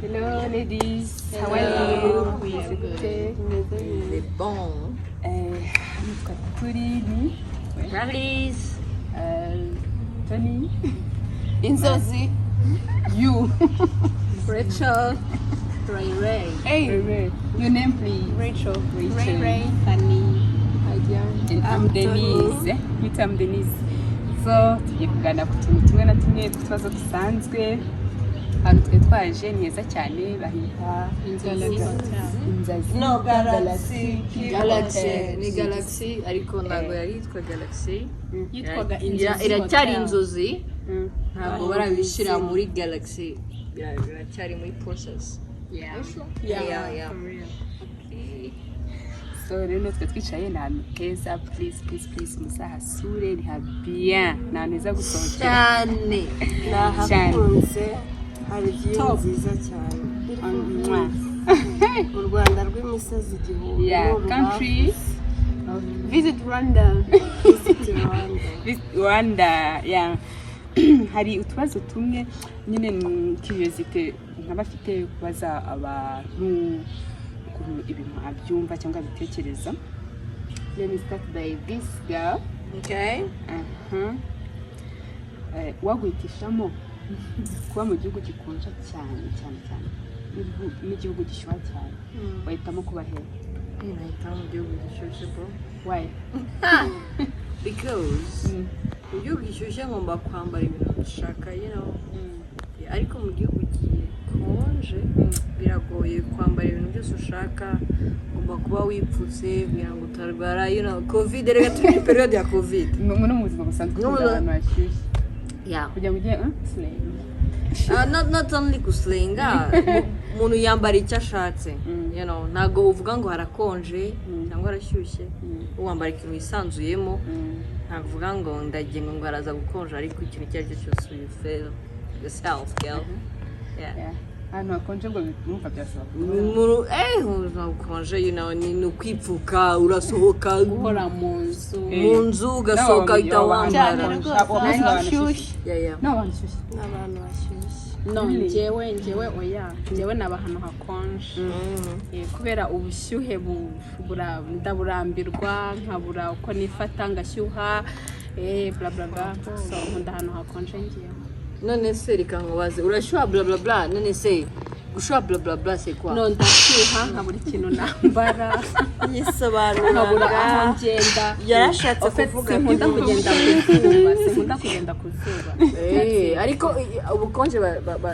Hello ladies, how are you? Meze gute? C'est bon. Nitwa turi ni Charlize. Tony. Inzozi. You. Rachel. Ray Ray. Hey. Ray. Your name, please? Rachel. Rachel. Ray Ray. Fanny. And I'm Denise. Me, I'm Denise. So tugiye kuganira ku tuntu tumwe na tumwe tw'utubazo dusanzwe. Ahantu twari twaje ni heza cyane, bahita Inzazi. No, Galaxy. Galaxy. Ni Galaxy, ariko ntabwo yari yitwa Galaxy. Yitwaga Inzozi Iracyari Hotel. Inzozi. Ntabwo barabishyira muri Galaxy. Biracyari muri process. Yeah. Yeah. For real. So rero twe twicaye ni ahantu heza. Please, please, please, muzahasure, ni ha bien, ni ahantu heza gusohokera. Cyane. Nahakunze, hari view nziza cyane. Mwah. U Rwanda rw'imisozi igihumbi. Yeah, n'urubavu. Country. Visit Rwanda. Visit Rwanda. Visit Rwanda, yeah. Hari utubazo tumwe nyine, curiosity nk'abafite kubaza abantu ukuntu ibintu abyumva cyangwa abitekereza. Let me start by this girl. Okay. Aha. Waguhitishamo kuba mu gihugu gikonja cyane cyane cyane n'igihugu gishyuha cyane, wahitamo kuba hehe? Nahitamo mu gihugu gishyushye, bro. Why? Because mu gihugu gishyushye ngomba kwambara ibintu nshaka. Ariko mu gihugu gikonje biragoye kwambara ibintu byose ushaka, ugomba kuba wipfutse kugira ngo utarwara COVID. Reka turi muri période ya COVID. No mu buzima busanzwe No, ukunda no. ahantu hashyushye kugira ngo ujye slay. Not only guslenga, umuntu yambara icyo ashatse. Ntabwo uvuga ngo harakonje cyangwa harashyushye, wambara ikintu wisanzuyemo. Ntabwo uvuga ngo ndagiye ngo haraza gukonja, ariko ikintu icyo ari cyo cyose you feel yourself, girl, yeah. Yeah. Ahantu hakonje ngo mwumva byasaba kuba Umuntu ubuzima bukonje ni ukwipfuka, urasohoka Guhora mu nzu. Mu nzu, ugasohoka uhita wambara. Cyane rwose, ahantu hashyushye. Yeah. N'abantu hashyushye. N'abantu bashyushye. No. Really? Njyewe oya, njyewe naba ahantu hakonje. Kubera ubushyuhe ndaburambirwa, nkabura uko nifata, ngashyuha, bla bla bla. So nkunda ahantu hakonje njyewe. None se reka nkubaze, urashyuha bla bla bla, none se gushyuha bla bla bla c'est quoi? No, ndashyuha nkabura ikintu nambara, Yisobanura. nkabura aho ngenda. Yarashatse En fait, kuvuga sinkunda byinshi. kugenda ku zuba, sinkunda kugenda ku zuba. Ariko ubukonje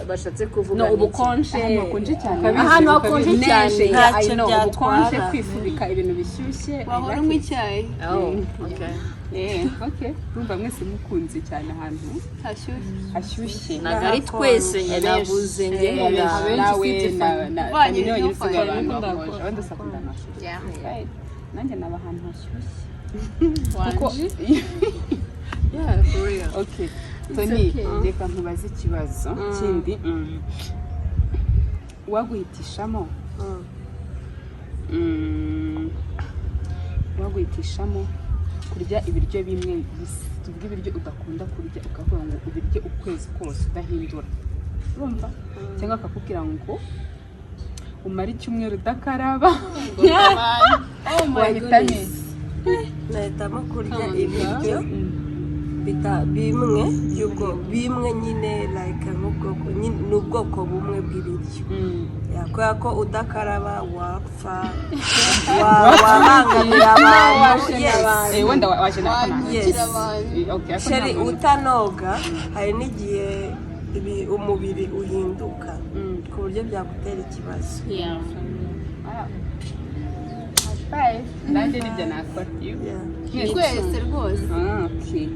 bashatse kuvuga No, ni iki? ubukonje. Ahantu hakonje cyane. Ahantu hakonje cyane. Neige. Ntacyo I know, byatwara. ubukonje, kwifubika ibintu bishyushye. I Wahora like unywa it. icyayi. Oh, okay. Okay, urumva mwese mukunze cyane ahantu hashyushye. Hashyushye. Ntabwo ari twese, njye navuze njye. Abenshi, Nkunda nawe usibye na Uvanye Fanny wenyine ibyo usigaye Fanny abantu ukunda bakonje, gukora. abandi usakunda ahantu hashyushye. Yeah. Right. Nanjye naba ahantu hashyushye kuko Wanje. Yeah, for real. Okay, Tony, reka nkubaze ikibazo kindi. Waguhitishamo waguhitishamo kurya ibiryo bimwe tuvuge ibiryo udakunda kurya, ukavuga ngo ubirye ukwezi kose udahindura, urumva, cyangwa akakubwira ngo umare icyumweru udakaraba, Oh my wahitamo goodness. iki? Nahitamo kurya ibiryo bimwe by'ubwoko bimwe nyine, like nk'ubwoko nyine, ni ubwoko bumwe bw'ibiryo. Yeah, kubera ko udakaraba wapfa, wabangamira abantu, yes. Wenda waje na Yes. Okay, ariko Chérie, nta muntu- utanoga hari n'igihe umubiri uhinduka ku buryo byagutera ikibazo. Yeah. Ah. High five. Nanjye nibyo nakora. Yeah. Mwese. Twese rwose. Ah, okay.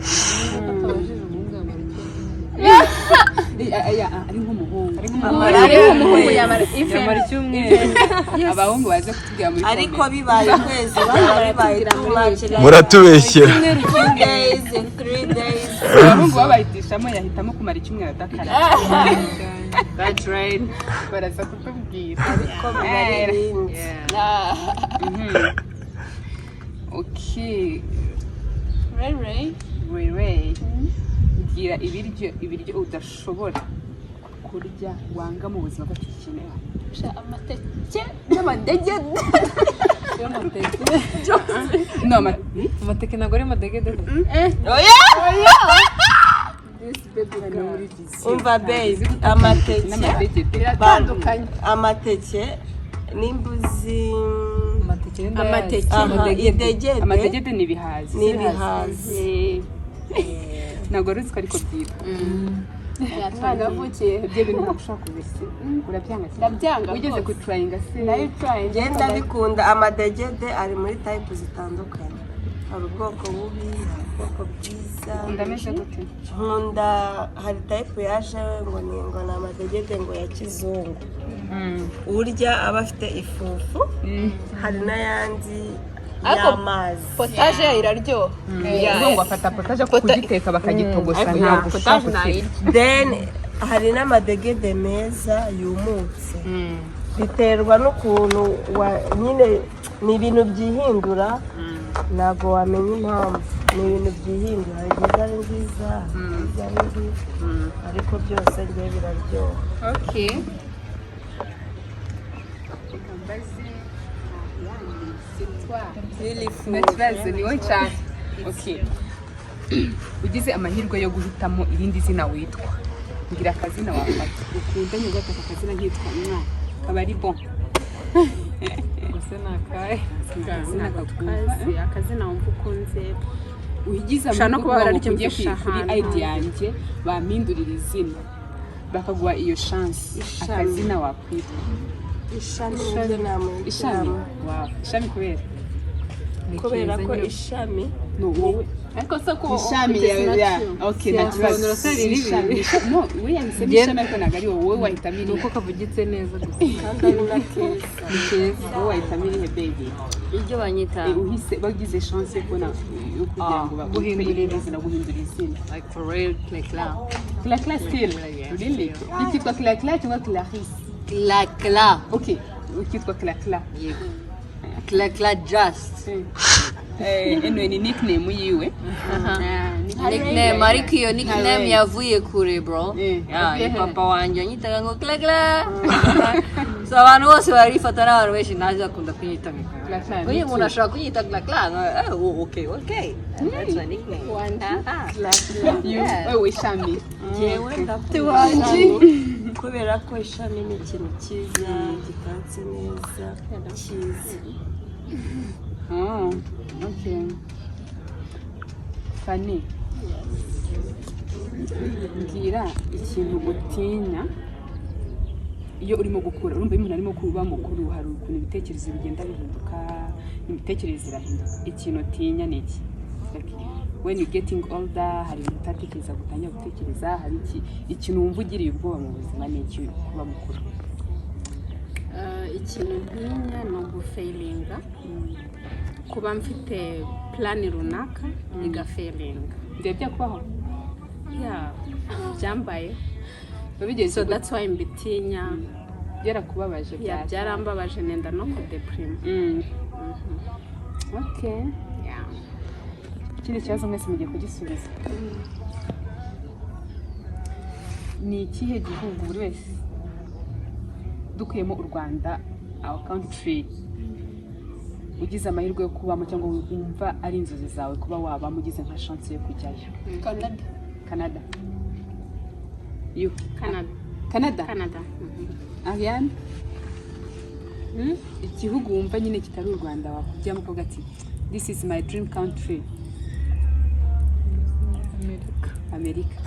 Atabajije umuhungu yamara icyumweru. Ari nk'umuhungu. Ari umuhungu yamara Yamara icyumweru. Abahungu baze kutubwira muri Ariko comment. bibaye ukwezi biba bibaye too much, like Muratubeshyera. 2 days, 3 days. Abahungu babahitishamo yahitamo kumara icyumweru adakaraba. That's right. Baraza kutubwira. Ariko biba ari ibindi. Okay. Ray Ray. Ray Ray, mbwira ibiryo udashobora kurya wanga mu buzima bwacu gikeneye? Sha, amateke n'amadegede. Amateke. No, Amateke ntabwo ari amadegede. Oya. This baby girl. Umva babe, amateke n'amadegede Biratandukanye. Amateke n'imbuzi. Amateke. Amateke. Aha, idegede. Amadegede ni ibihaza. Ni ibihaza. Ntabwo wari uzi ko ariko byitwa? Umwana wavukiye. Ibyo bintu ntabwo ushobora kubisi, urabyanga cyane. Ndabyanga Wigeze rwose. kutryinga se? Nayo trying. Ngenda bikunda. Amadegede ari muri type zitandukanye, hari ubwoko bubi, hari ubwoko bwiza. Ndameze gute? Nkunda, hari type yaje ngo ni amadegede ngo ya kizungu, urya aba afite ifufu. Hari n'ayandi Ariko y'amazi. Potage yayo iraryoha. Ubwo ngo bafata potage kugiteka bakagitogosa, ntabwo ushobora potage kukirya. nayirya. Then hari n'amadegede meza yumutse. Biterwa n'ukuntu nyine ni ibintu byihindura, ntabwo wamenya impamvu. Ni ibintu byihindura, hari byiza, ari nziza, hari byiza, ari mbi, ariko byose ngiye biraryoha. Okay, reka mbaze yandi, c'est toi. Nta kibazo, ni wowe nshaka. Okay, ugize amahirwe yo guhitamo irindi zina witwa, mbwira akazina wafata ukunda nyuma ugafata akazina nkitwa mwa kaba ari bon. Gusa ni akahe? Akazina kakumva. Kazi akazina wumva ukunze. Ugize Ushobora no amahirwe kuba kuvuga ngo ugiye wararyumvisha kuri ahantu. ID yanjye bampindurira izina, bakaguha iyo chance, Ishami. akazina wakwitwa? Ishami nibyo namuhitiramo. Ishami, wow, ishami kubera? Kubera ko ishami. No, wowe. Ariko se ko Ishami it is ya not ya you. Okay, nta kibazo. Sobanura se riri Ishami. No, we yahisemo ishami, ariko ntabwo ari wowe. Wowe wahitamo Ni irihe? uko kavugitse neza gusa. Kandi ari na keza. Ni keza. Wowe wahitamo irihe, baby? Ibyo banyita? Uhise bagize chance yo kubona yo kugira ngo Guhindura. Guhindura izina, guhindura izina. Like for real, Cla. Cla Cla still? Yeah. Really? Ikitwa Cla Cla cyangwa Clarisse? Cla Cla. Okay, ukitwa Cla Cla. Yego, Cla Cla just. Anyway, ni nickname yiwe. Nickname, ariko iyo nickname yavuye kure, bro. Yeah, ni papa wanjye wanyitaga ngo Cla Cla, so abantu bose barifata, n'abantu benshi ntazi bakunda kunyita ngo Cla Cla. Uyu muntu ashobora kunyita Cla Cla. Oh, okay, that's my nickname. You, wewe ishami. Njyewe ndakunda ishami kubera ko ishami ni ikintu cyiza gitatse neza, cyiza. Oh, okay. Fanny, mbwira ikintu utinya iyo urimo gukura. Urumva iyo umuntu arimo kuba mukuru hari ukuntu ibitekerezo bigenda bihinduka, imitekerereze irahinduka. Ikintu utinya ni iki? Like, when you getting older, hari ibintu utatekereza gutangira gutekereza, hari iki ikintu wumva ugiriye ubwoba mu buzima, ni iki kuba mukuru? Ikintu ntinya ni ugufailinga, kuba mfite plan runaka igafailinga. Byari byakubaho? Yeah, byambaye. Wabigeze? So that's why mbitinya. Byarakubabaje? Yeah, byarambabaje, nenda no kudeprima. Okay. Yeah. Ikindi kibazo mwese mugiye kugisubiza: ni ikihe gihugu, buri wese dukuyemo u Rwanda, our country, ugize amahirwe yo kubamo cyangwa wumva ari inzozi zawe kuba wabamo, ugize nka chance yo kujyayo? Canada. Canada. You? Canada. Canada. Canada. Mhm. Ariane, igihugu wumva nyine kitari u Rwanda wakujyamo ukavuga ati "This is my dream country"? Amerika. Amerika.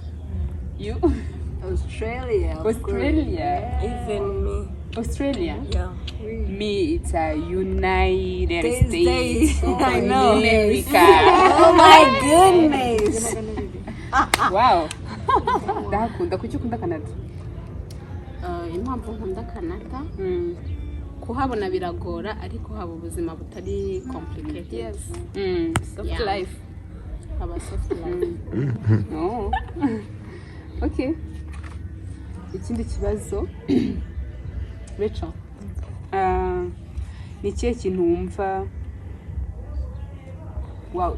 You? Australia, of course. Australia. Even me. Australia. Yeah. Me, it's a United States. States. I know. America. Oh my goodness. Wow, ndahakunda. Kuki ukunda Canada? Impamvu nkunda Canada, kuhabona biragora, ariko haba ubuzima butari complicated. Yes. Soft Yeah. life. Haba soft life. Oh. Okay, ikindi kibazo, Rachel. Ni ikihe kintu wumva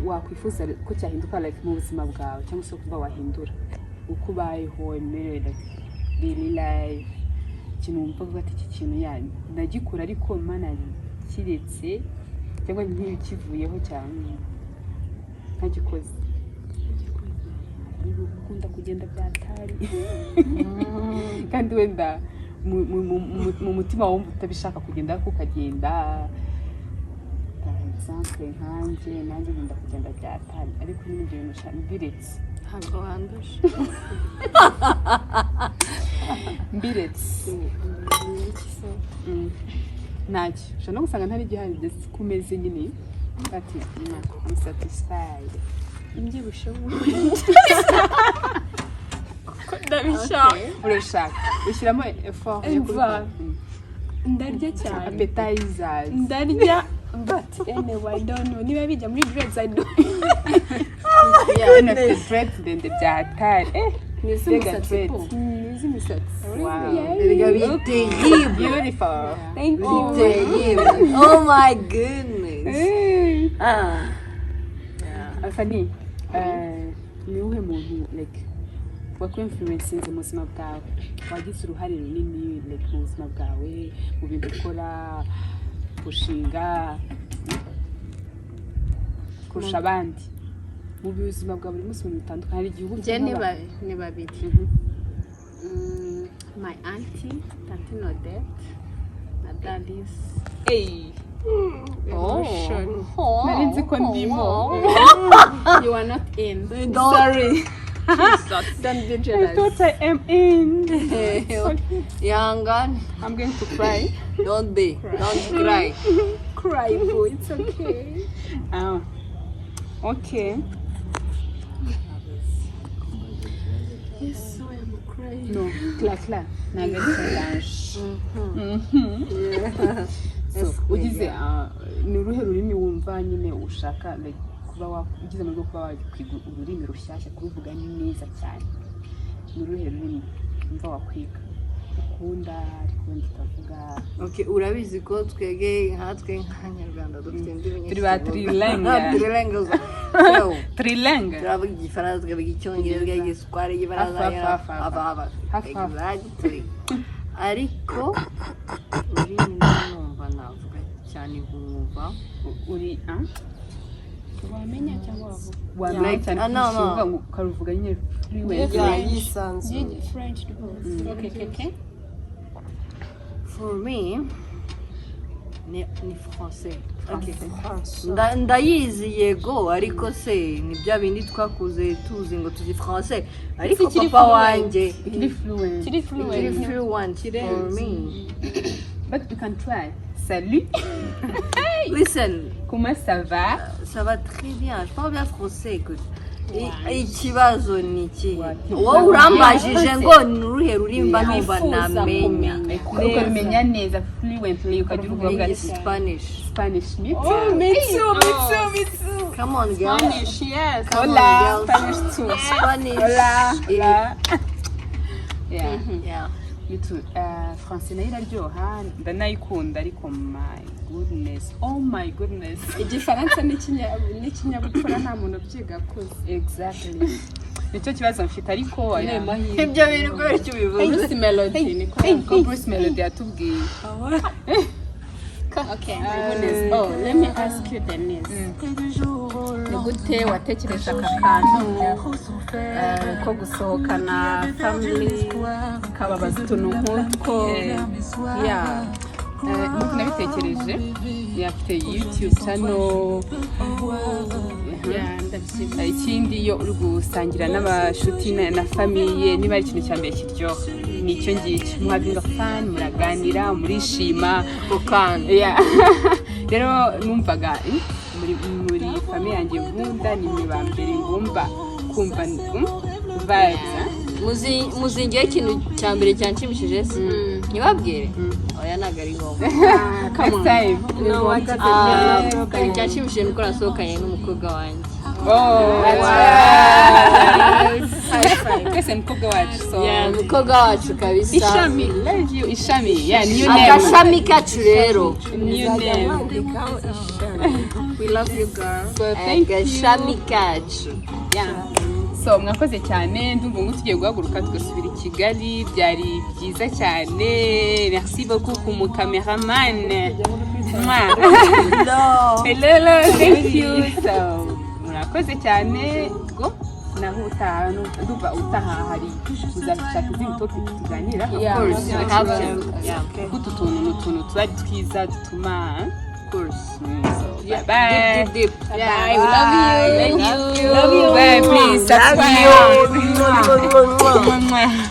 wakwifuza ko cyahinduka, like mu buzima bwawe, cyangwa se kuba wahindura uko ubayeho, imibereho, like daily life, ikintu wumva uvuga ati: "Iki kintu ya ndagikora, ariko Mana kiretse cyangwa ntikivuyeho cyane ntagikoze." Niba ukunda kugenda byatari kandi wenda mu mutima wumva utabishaka kugenda, ariko ukagenda. Par exemple nkanjye, nanjye nkunda kugenda byatari, ariko nyine ibyo bintu mbiretse. Ntabwo wanduje. Mbiretse. Ntacyo ushobora no gusanga ntari igihari, ndetse ko umeze nyine ati: "I'm satisfied." Imbyibushye ndabishaka. Urashaka ushyiramo effort yo Umva. kubikora. Ndarya cyane. Appetizers. Ndarya, but anyway, I don't know niba bijya muri grades, I don't. Yeah, afite dreads ndende bya hatari, eh. Ni Mbega iz'imisatsi dreads. po, ni iz'imisatsi. Wow. Erega biri terrible. Beautiful. Thank you. Terrible, oh my goodness. Ah. Fanny, ni uwuhe muntu like wakwinfluencinze mu buzima bwawe, wagize uruhare runini like mu buzima bwawe, mu bintu ukora, gushinga kurusha abandi mu buzima bwa buri munsi, mu bintu bitandukanye? Hari igihe uba ufite Njye ni ni babiri. My auntie, Tantine Odette na Dalis. Hey, Emotion. Nari nzi ko ndimo. You are not in. Sorry. Don't be I jealous. thought I am in. Ihangane. I'm going to cry. Don't be, don't cry. Cry, boo, it's okay. Ah, okay. Yes, so I'm crying. No, cla cla ntabwo ari challenge. So ugize, ni uruhe rurimi wumva nyine ushaka like kuba ugize amahirwe yo kuba wakwiga ururimi rushyashya, kuruvuga neza cyane, ni uruhe rurimi wumva wakwiga, ukunda ariko wenda utavuga? Okay, urabizi ko twebwe nkatwe nk'abanyarwanda dufite indimi nyinshi Turi ba tuvuga. trilingue. Trilingue. So, Trilingue. turavuga Igifaransa, tukavuga Icyongereza, tukavuga Igiswahili, Igifaransa. Hafi, hafi, hafi. Hafi, hafi. Hafi, hafi. Exactly. Ariko ururimi numva navuga cyane nkumva Uri, ah? Wamenya cyangwa wavuga? Wamenya Like, cyane ah, no, no. kurusha uvuga ngo ukaruvuga nyine fluent. Yeah, yisanzuye. French rwose. Okay, keke. For me ni français. Okay. Français. Ndayizi yego, ariko se ni bya bindi twakuze tuzi ngo tuzi français, ariko Kiri papa fluent. wanjye Ikiri fluent. Kiri kiri fluent. fluent for me. But you can try. Salut. Listen. Comment ça va? Ça va très bien, je parle bien français. Écoute, ikibazo ni ikihe? Wowe urambajije ngo ni uruhe rurimi mba numva Wifuza namenya kumenya. Ukarumenya neza fluently, ukagira uvuga ati Spanish. Spanish, me too. Oh, me too, me too, me too. Come on, girls. Spanish, yes. Come Hola. on, girls. Spanish too. Spanish. Hola. Hola. Yeah. Yeah. Me too. Français nayo iraryoha, ndanayikunda, ariko my goodness, oh my goodness. Igifaransa n'ikinyabupfura nta muntu ubyiga akuze. Exactly, nicyo kibazo mfite, ariko yeah. Ibyo bintu kubera icyo ubivuze. Bruce Melody niko. Ko Bruce Melody yatubwiye. Okay, my goodness. Oh, let me ask you, Denise. Ni gute watekereje aka kantu ko gusohokana family, kababaza utuntu nk'utwo? Yeah. Nk'uko nabitekereje, yafite YouTube channel. Yeah, ndabyibuka. Ikindi, iyo uri gusangira n'abashuti na famille, niba ari ikintu cya mbere kiryoha ni icyo ngicyo, muhavinga fun, muraganira, murishima. Ako kantu. Yeah. Rero numvaga muri famille yanjye nkunda, ni mwe ba mbere ngomba kumva vibes, eh? Muzingiyeho ikintu cya mbere cyanshimishije se ntibabwire? Oya, ntabwo ari ngombwa. Next time. Ah, ikintu cyanshimishije ni uko nasohokanye n'umukobwa wanjye. Oh, twese ni umukobwa wacu, so. Yeah, umukobwa wacu kabisa. Ishami, love you, Ishami. Yeah, new name. Agashami kacu rero. New name. Mwandikaho Ishami. We love you, girl. So thank you. Agashami kacu. Yeah. So mwakoze cyane. Ndumva ngo tugiye guhaguruka tugasubira i Kigali. Byari byiza cyane. Merci beaucoup ku mu cameraman. Mwah. Hello, thank you. So murakoze cyane. Go naho utaha, ndumva utaha hari tuzashaka izindi topic tuganira. Of course, Yeah. we have to. Yeah. Kuko utu tuntu ni utuntu tuba ari twiza dutuma, of course. So bye bye. Deep, deep, deep. Bye. We love you. Love you. Love you. Bye. Please Love subscribe. you. Mwah, mwah, mwah. Mwah.